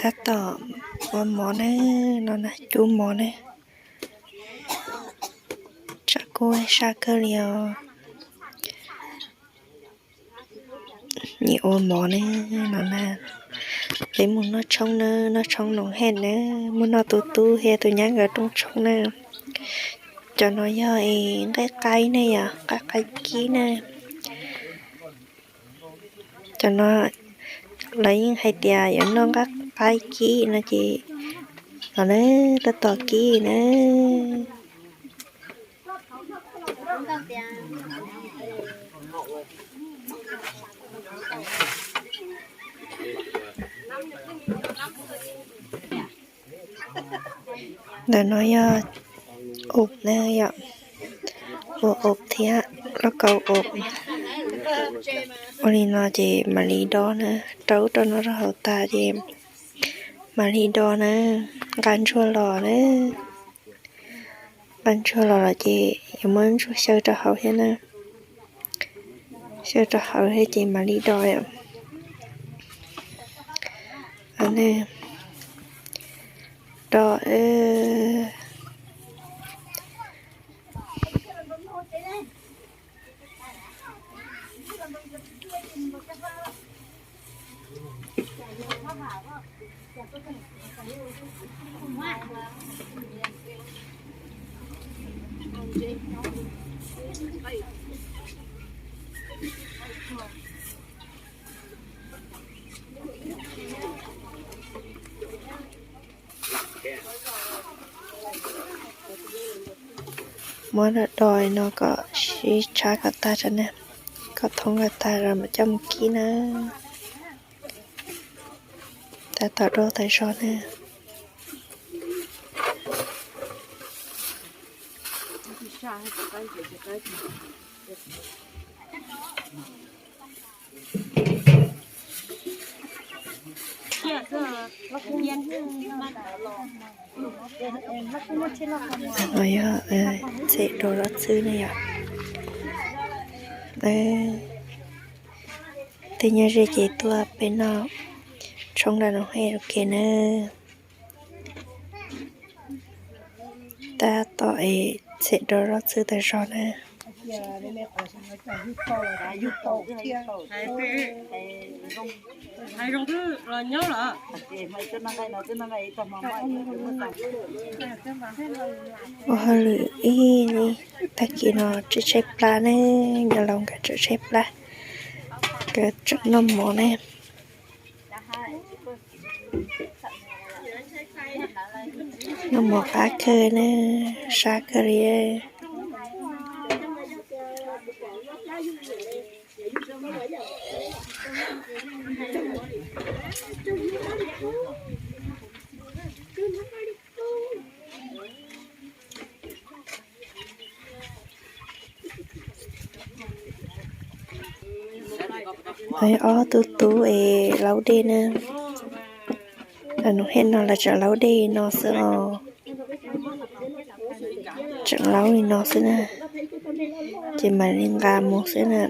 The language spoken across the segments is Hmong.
Tab tom ua mov na, no na cub mov na. Tsam kub sab kawg li os. Nim ua mov na, no na. Peb mus noj tshoob na, noj tshoob Noov Hej na, mus noj tus tub thiab tus nyab nkawd rooj tshoob na. Cov no yog es nqaij qaib ne yom, nqaij qaib kib na. Cov no lawv yeej hais tias yuav noj nqaij qaib kib no ces los na, tab tom kib na. Ntawm no yog ob na yom, ua ob thiab lauj kaub ob. Ua li no ces mam li do na, rau rau no rau hauv tas ces mam li do na, nqa ntsuag los na. Nqa ntsuag los lawm ces yuav muab ntsuag xyaw rau hauv thiab na. Xyaw rau hauv thiab ces mam li do. Do. Muab do no kom sib tshab kom tag tso na, kom thoob kom tag los mam coj mus kib na. Tab tom do tas zog na. No yog txhem dua los txhwb ne yom. Tej nyob ze ces tuaj peb noj tshoob nram Noov Hej ua ke na. Tab tom es txhem dua los txhwb tas zog na. Ua hauj lwm ib tag kis no tshaib tshaib plab ne, nyob laus nkawd tseem tshaib plab, nkawd tseem noj mov ne. Noj mov qab kawg ne, sab kawg li. Ob tug tub es laub dej na. Nram Noov Hej no lawv tseem laub dej no xwb os. Tseem laub li no xwb na. Ces mam li nqa mus xwb na.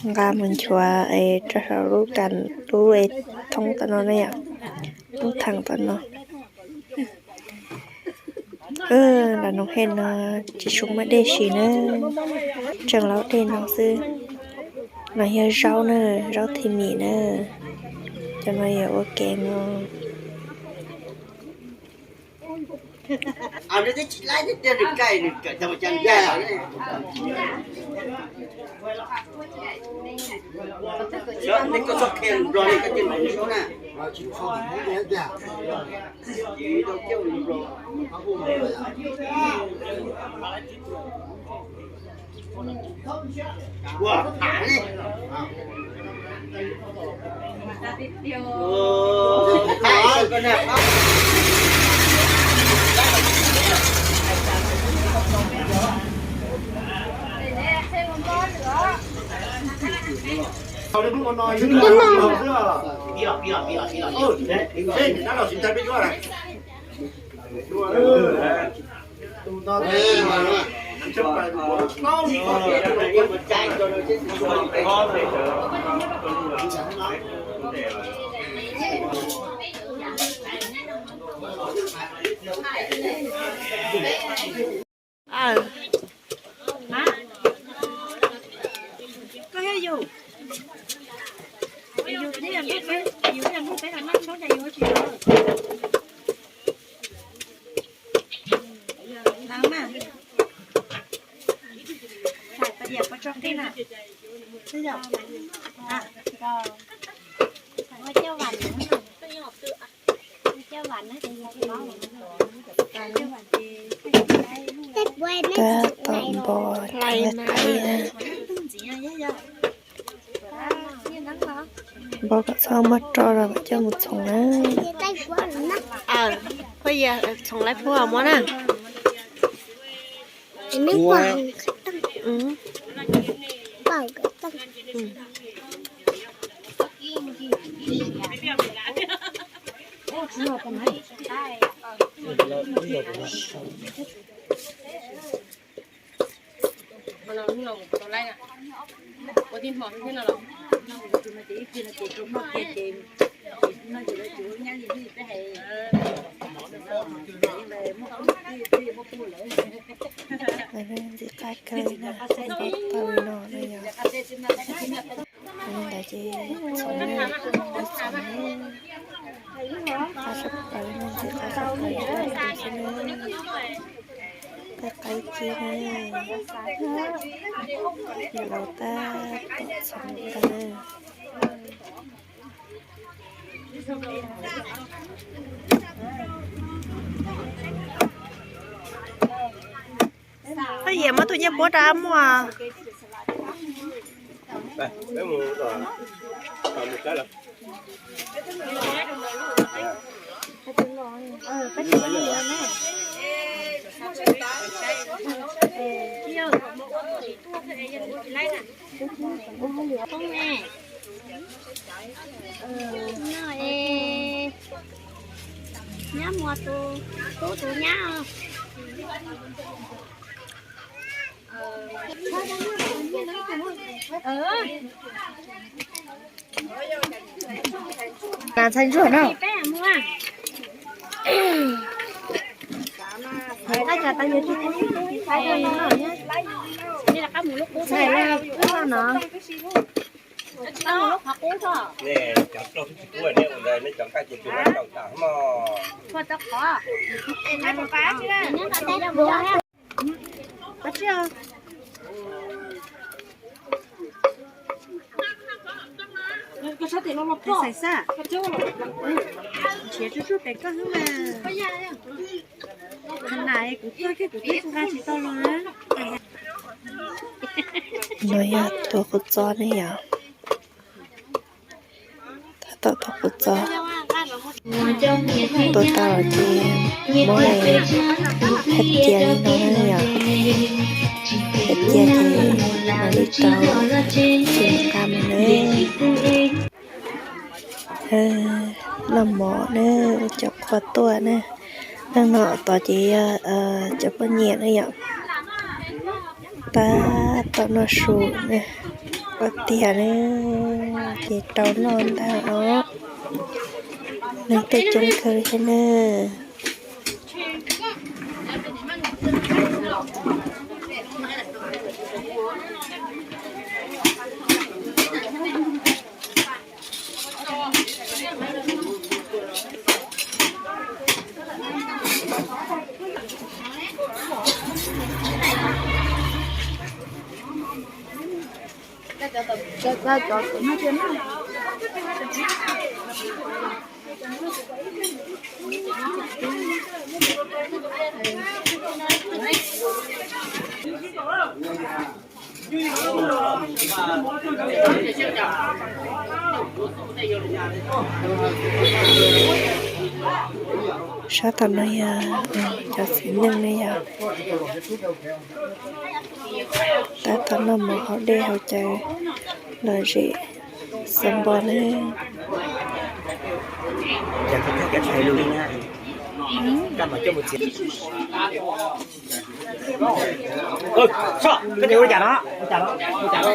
Nqa mus nchuav es rau saum lub kas, lub es thoob tom no na yom. Lub theem tom no. Nram Noov Hej no tsis tshua muaj dej siv na, tseem laub dej no xwb. No yog zaub na, zaub thib mis na. Cov no yog ua kev no. Aw. Koj yog yus, yus yus yus yus peb los noj tshoob ces yus tsis yus. Ntev mas. Xav pais diam pov tsog qij na. Xwb yom. Tab tom npo hlais qaib na. Npo kom txhob muab roj los mam coj mus txhoov na. Phooj ywg, txhoov lawv phuaj muab na. Ntxim qab kawg na, npo tau li no na yom. Li ntawd ces txhoov na, txhoov na. Qab sab plaws no ces qab sab plaws no xwb na. Peb qaib cib na. Yam laus tab tom txhoov ntag na. Koj yam muab tus nyiaj puab rau ab muaj. Nyab muaj tus tub tus nyab. Nas ntxhais ntsuag no. Xais xaj. Nrhiav tsuj tsuag pem koj xwb mas. Qhov na kuv tuaj kiag kuv twb nqa tsis tau los na. No yog tua kuv txob ne yom. Tab tom tua kuv txob. Tua tau los ces muab hais cia li no na yom. Hais cia ces mam li rau tsis nqa mus na. Noj mov na, cov qhua tuaj na. Leej no tod ces yog cov poj niam na yom. Tab tom noj su na. Ua tiag na, ces rau noj ntag os. Neeg tej coob kawg thiab na. Sab tom no yog cov txiv neej ne yom. Tab tom noj mov haus dej haus cawv lom zem xav npo ne. Koj ua li cas no? Ua cas no? Ua cas no? Ua cas no?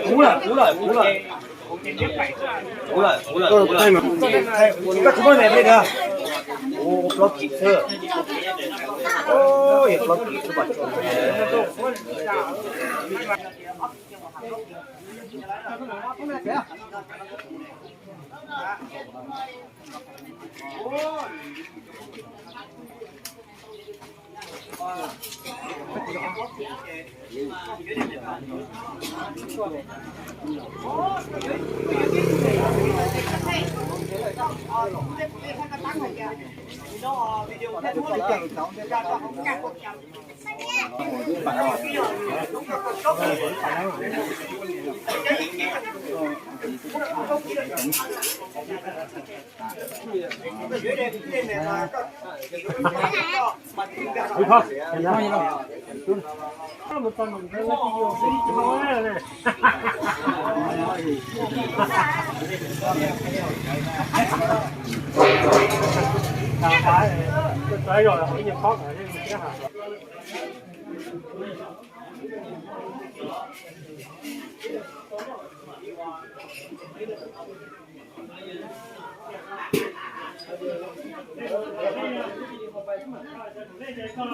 Kuv lawm, kuv lawm, kuv lawm. Ua, ua, ua, ua, ua plaub kis xwb. Ua, yog plaub kis xwb mas tso.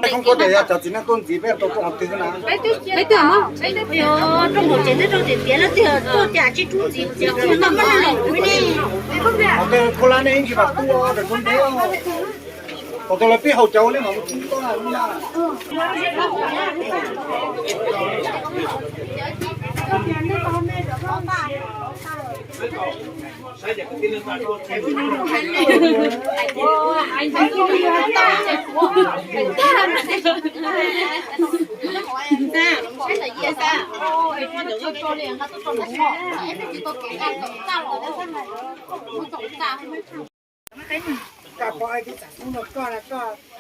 Peb koob kuab tias yog cov txiv neej tuaj ntxiv peb tau tuaj qhov twg na? Peb twb mus, peb twb tias rooj haus tsev twb rau tias tiav lawm, twb tuaj cas tsis rub ntxiv, tsis rub ntxiv, tau muab nws los kuv ne. Qhov twg khuj lab nej ib ntsis mam tuaj rau koob ntev. Qhov twg lawv pib haus cauv li mas kuv tsis tuaj na.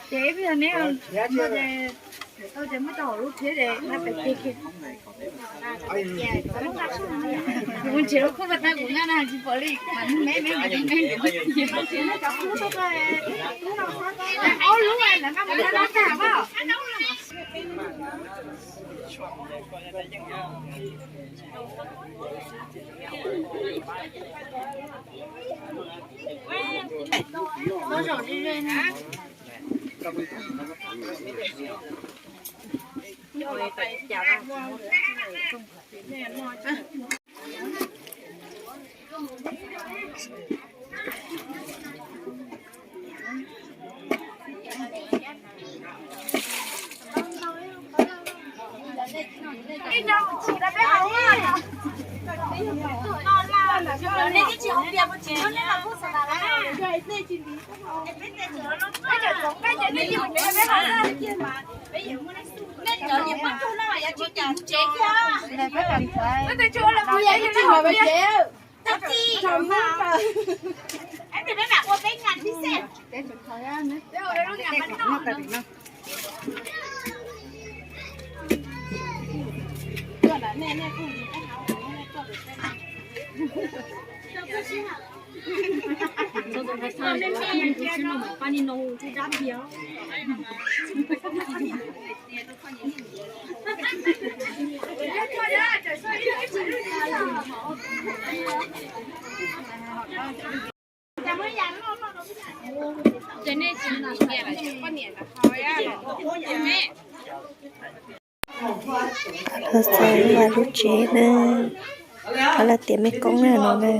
Ces ib pliag neb, ces muab rau hauv lub thiab ces na pem kiag kiag. Kuv nrhiav lub khuj pas tag kuv nqa na tsis pom li, mas me me me me. Ob lub na, nqa mus nqa tag mas. Los txog lub vaj lub tsev na, qhov lawv tiav mej koob na no na.